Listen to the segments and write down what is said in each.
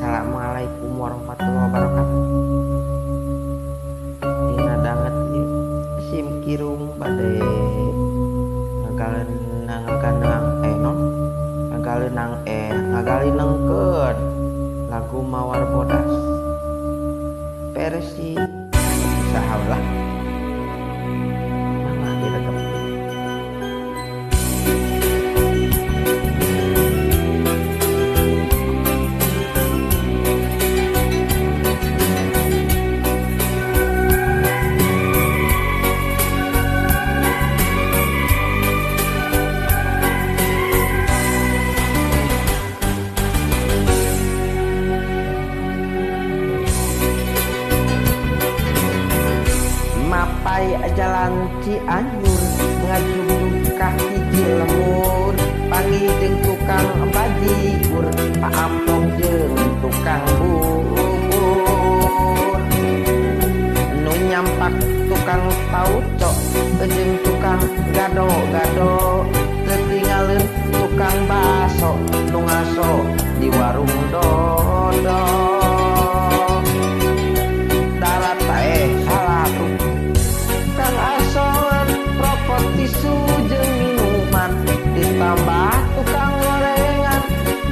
Assalamualaikum warahmatullahi wabarakatuh. Dina danget ieu sim kirung bade ngagalinengkeun lagu Mawar Bodas versi saha lah. Mangga direkam. Mapai jalan Cianjur ngajugjug ka hiji lembur, panggih jeung tukang bajigur, Pak Amplop jeung tukang bubur. Nu nyampak tukang tauco jeung tukang gado-gado, teu tinggalin tukang baso nu ngaso di warung dodo. Darat tae salah tukang asongan rokok tisu jeung minuman, ditambah tukang gorengan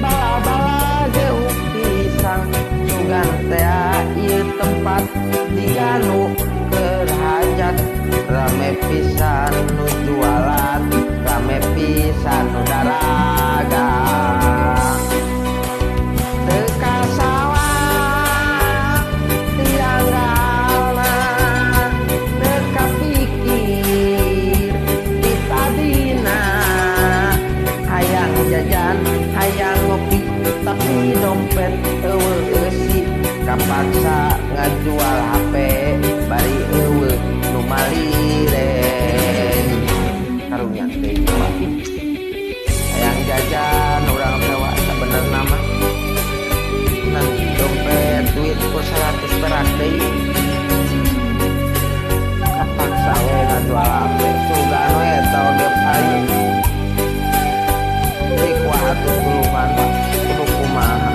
bala-bala jeuh pisang. Sugan teh ieu tempat diganu keur hajat, rame pisan nu jualan, rame pisan nu daragang. Teu kasawang tianggalna, teu kapikir ti tadina, hayang jajan hayang ngopi tapi dompet eueuh eusi, kapaksa ngajual HP bari eueuh nu maliren. Karunya teh Pak, hayang jajan urang teh sabenerna mah nan dompet duit ku 100 perak deui, kapaksa we ngajual HP. Sugan we eta oge payu deui kuat atuh tulungan Pak, kudu kumaha.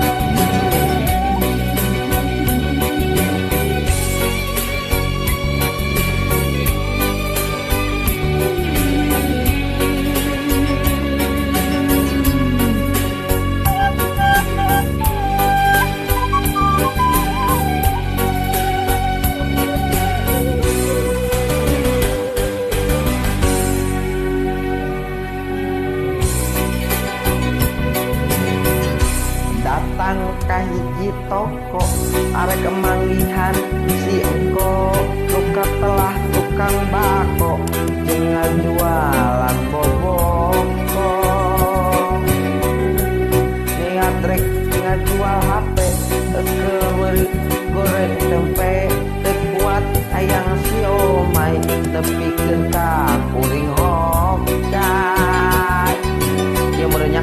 Datang ka hiji toko arek manggihan si engko, luka telah tukang bako jeung ngajualan boboko. Niat rek ngajual HP keur meuli goreng tempe, teu kuat hayang siomay tepikeun ka kuring hokcai. Ieu meureun nya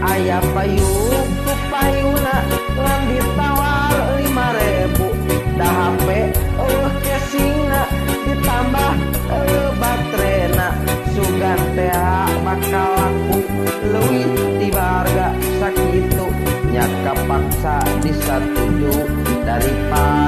aya payung ku payuna ngan ditawar 5.000, da HP eueuh casingna ditambah eueuh baterena, sugan teh bakal laku leuwih ti harga sakitu, nya kapaksa disatuju daripada